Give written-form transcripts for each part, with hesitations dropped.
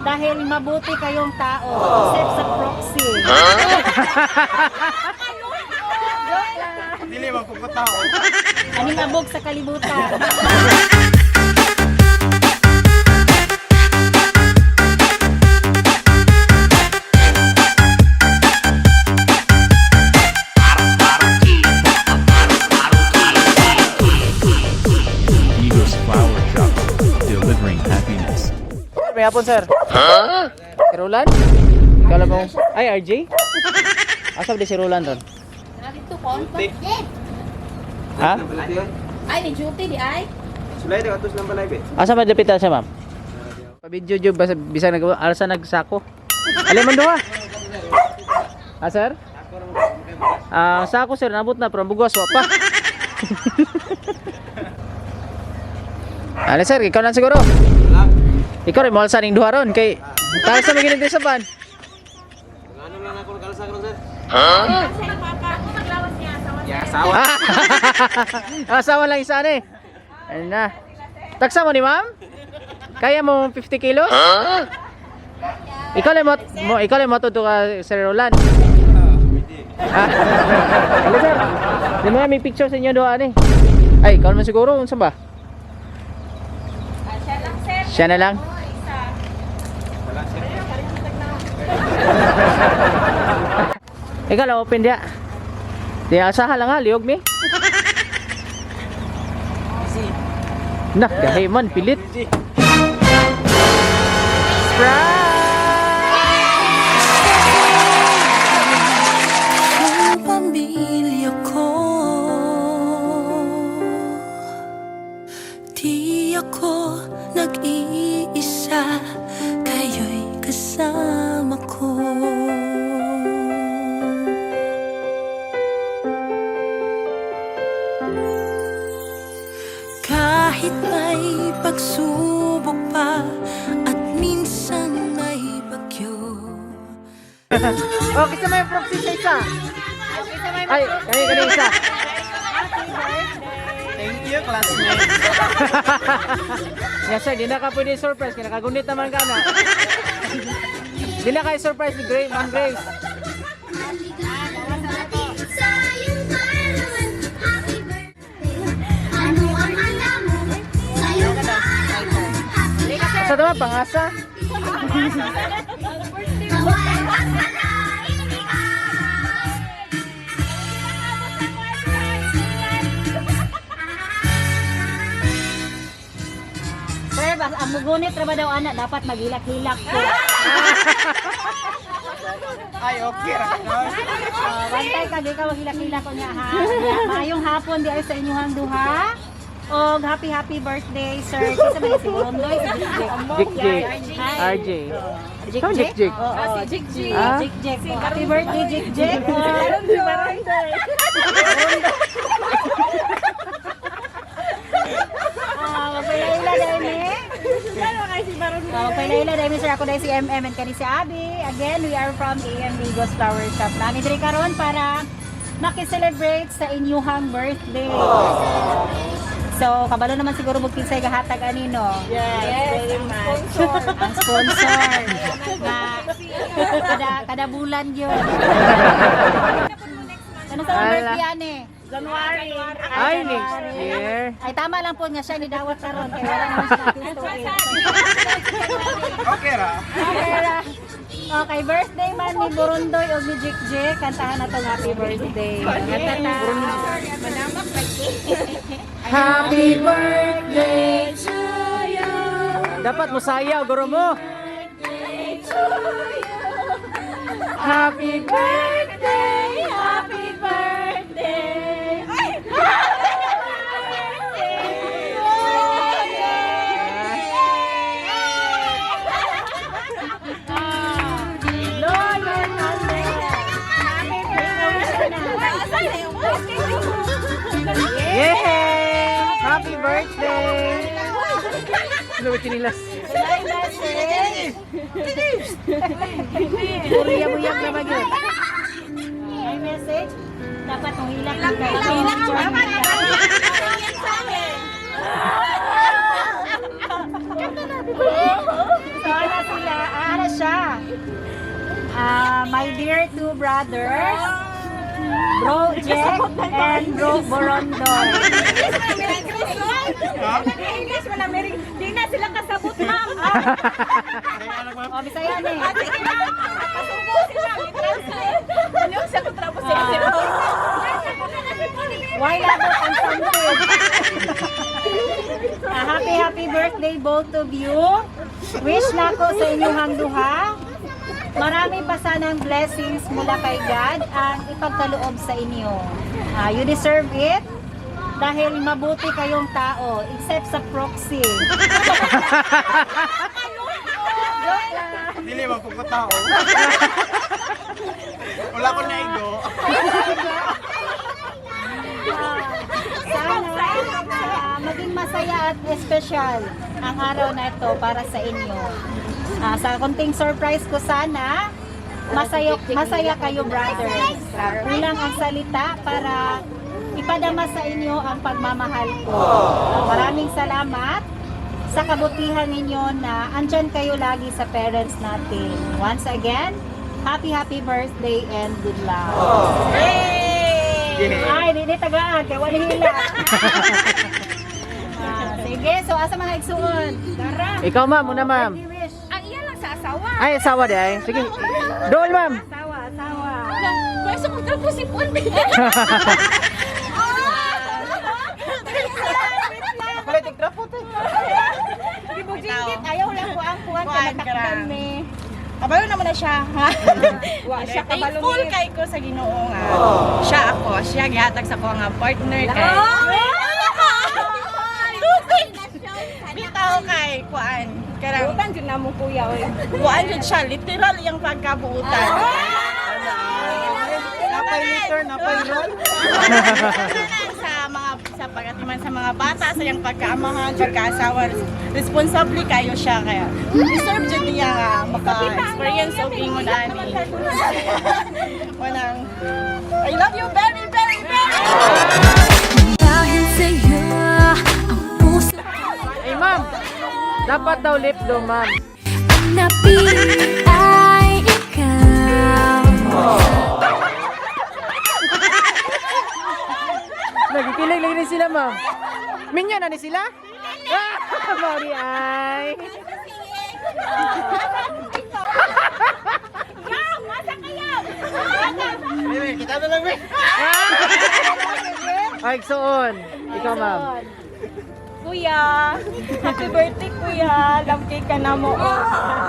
Dahil mabuti kayong tao, except sa proxy. Joke lang. Dili man ko tao. Aning abog sa kalibutan. Eagles Flower Shop, delivering happiness. May hapon, sir. Huh? Si Roland? Ikaw lang bang... Ay, RJ? Asa ba di si Roland ron? Dito kon. Ha? Ay, ni duty di ay. Sulay daw atos lang balay be. Asa ba dapitan siya, ma'am? Pa-video jud basta bisag nag alsa nagsako. Alin man duha? Ah, sir? Ah, sako sir, nabot na pero ang bugwas wa pa. Ano sir, ikaw na siguro. Ikaw rin mo alsa ning duha ron kay taas sa magiging sa ban. Ano lang ako kalsa karon, sir? Maglawas niya sa Ya, sawa. Asawa lang isa ano eh. Ano na. Taksa mo ni ma'am? Kaya mo 50 kilos? Ikaw lang mo, ikaw lang matuto ka Sir Roland. Ha? Hello sir. Di mo nga may picture sa inyo doon eh. Ay, ikaw naman siguro unsa ba? Siya lang, sir. Siya na lang. Oo, isa. Wala, sir. Ikaw lang open dia. Di asahan lang ha, liog mi. Nah, gahi man pilit. Ang pamilya ko. Di ako nag-iisa, kayo'y kasama ko. Kahit may pagsubok pa at minsan may bagyo. Oh, kasi may proxy sa isa. Ay, kani kani isa. Thank you, classmate. Yes sir, di na ka pwede surprise kay nakagunit naman ka na. Di na kayo surprise ni Grace, Ma'am Grace. Sa iyong kaarawan, happy birthday. Ano ang alam mo? Sa iyong kaarawan, happy Sa tama pangasa. Naway pagpalain ikaw. Sir, bas ang mugunit ra ba daw ana dapat maghilak-hilak ko. Ay, okay ra ka. Oh, bantay ka di ka maghilak-hilak ko niya ha. Maayong hapon di ay sa inyong duha. Og happy happy birthday, sir. Kinsa man si Rondoy, si Jik Jik Jik. Hi. RJ. Jik Saan Jik? Jik Jik? Oo, si Jik Jik. Ah? Jik Jik. Oh, happy birthday, Jik Jik. Barondoy. Ah, magpailaila dahil ni. Magpailaila dahil ni sir. Ako dahil si MM and kani si Abby. Again, we are from AM Migos Flower Shop. Nami diri karon para makiselebrate sa inyuhang birthday. So, kabalo naman siguro mo kinsay gahatag ani no. Yes, very much. Ang sponsor. Na kada kada bulan yun. Ano sa Ala. birthday ani? January. Ay, next year. Ay tama lang po nga siya ni dawat karon kay wala naman siya story. Okay ra. Okay ra. Okay, birthday man ni Burundoy o ni Jik Jik. Kantahan na tong happy birthday. Kanta ta. Happy birthday to you. Dapat musayaw guro mo. Happy birthday, Happy birthday. Yay! Happy birthday! Ano ba kinilas? Buyag-buyag naman yun. May message? Dapat hilak ka. Hilak So, ana sila. siya. Ah, my dear two brothers, Bro Jack and Bro Borondoy. English man na Mary. Di na sila kasabot, ma'am. Oh, Bisaya ni. Pasubo sila, i-translate. Ano siya kung trabo sila sila. Why labot ang something? Ah, happy happy birthday both of you. Wish nako sa inyong duha. Marami pa sanang blessings mula kay God ang ipagkaloob sa inyo. Ah, you deserve it dahil mabuti kayong tao except sa proxy. Joke lang. Dili man ko tao. Wala ko naigo. Sana maging masaya at espesyal ang araw na ito para sa inyo. Ah, sa konting surprise ko sana, masaya, masaya kayo, brothers. Kulang ang salita para ipadama sa inyo ang pagmamahal ko. Maraming salamat sa kabutihan ninyo na andyan kayo lagi sa parents natin. Once again, happy happy birthday and good luck. Ay, di tagaan kay wala hila. Ah, sige, so asa mga igsuon? Tara. Ikaw, ma'am, muna, ma'am. Birthday wish. Ang iya lang sa asawa. Ay, asawa di ay. Sige. Dool, ma'am. Asawa, asawa. Pwesto kong trabo si Pon. Wala tig trapo te. Gibujingkit, ayaw lang ko ang kuwan kay matakdan me. Kabalo naman na siya, ha? Wa siya kabalo. Thankful kay ko sa Ginoo nga. Siya ako, siya gihatag sa ko nga partner kay. Bitaw kay kuan. Karang Butan jud namo kuya oy. kuan jud siya literal iyang pagkabuutan. Napay liter, napay roll. Sa mga sa pagatiman sa mga bata sa iyang pagkaamahan, pagkaasawa, responsable kayo siya kaya deserve jud niya nga maka-experience og ingon ani. Walang I love you very very very Dahil sa'yo ang puso Ay, ma'am. Dapat daw lip do, ma'am. ang napili ay ikaw. Nagkikilig lang ni sila, ma'am. Minyo na ni sila? Ah, Mori ay. Bebe, kita na lang, be. Ay, igsuon. Ikaw, ma'am. Kuya, happy birthday kuya. Love ka na mo.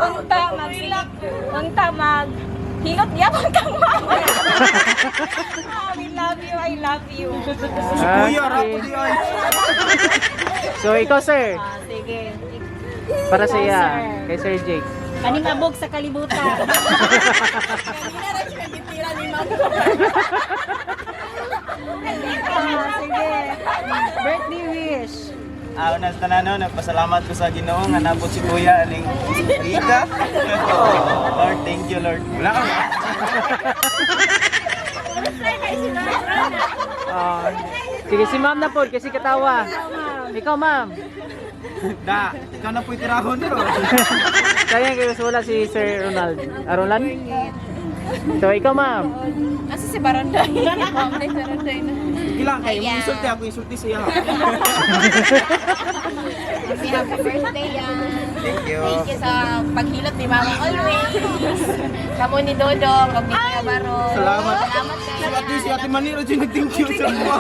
Unta mag unta mag hilot gyapon kang mama. Ah, we love you, I love you. Si Kuya, rapo di ay. So, ikaw, sir. Ah, sige. Para sa iya. Sir. Kay Sir Jake. Kaning abog sa kalibutan. Kanina ra siya gitira ni ma'am. Ah, sige. Birthday wish. Ah, una sa tanan no, nagpasalamat ko sa Ginoo nga nabot si Kuya aning Rika. Lord, thank you, Lord. Wala ka ba? Ah, sige, si ma'am na po, kasi katawa. Ikaw, ma'am. Da, ikaw na po'y tirahon ro. Sayang kayo wala si Sir Ronald. Ah, Roland? So, ikaw, ma'am. Asa si Baronday? Baronday na. Sige lang kayo, mo insulti ako, insulti siya. Happy happy birthday yan. Thank you. Thank you sa paghilot ni Mama always. Kamo ni Dodong, kami ni Baron. Salamat. Salamat Si Ate, si Ate Maniro dyan nag-thank you sa mga.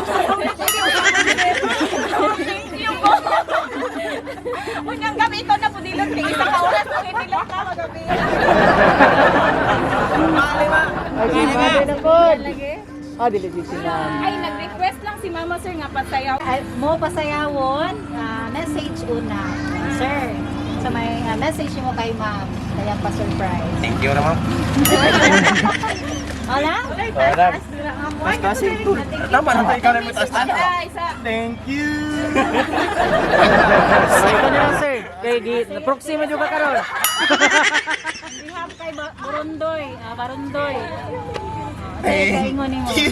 Thank you po. Unyang gabi ikaw na pudilot kay isa ka oras kung idilot ka kagabi. Ay, si ma'am na po. Ah, dili si ma'am. Ay, nag-request lang si Mama sir nga pasayaw. Ay, mo pasayawon, ah, message una. Sir, so may message mo kay ma'am. Kaya pa-surprise. Thank you naman. Wala? Wala. Basta simple. Tama na tayo, ikaw na mo taas Ay, sa Thank you. So, ikaw na lang, sir. Kay di, proxy mo juga karon. We have kay Barondoy. Ah, Barondoy. Ay, kaingon nimo. Thank you.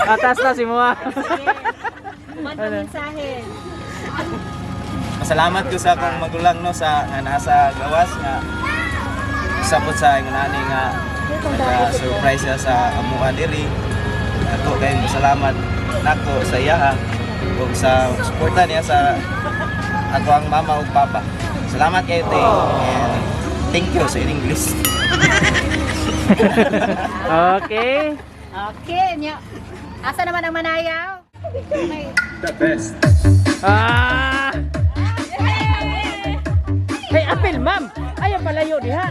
Atas na si Mua. Sige. Uban pa mensahe. Pasalamat ko sa akong magulang no sa nga nasa gawas nga sapot sa ingon ani nga naka-surprise siya sa amuha diri. Ako kay pasalamat nako sa iyaha ug sa suporta niya sa ako ang mama ug papa. Salamat kayo te. And thank you sa English. Okay. Okay, nya. Asa naman ang manayaw? Ah! Hey, apil, ma'am. Ayaw palayo diha.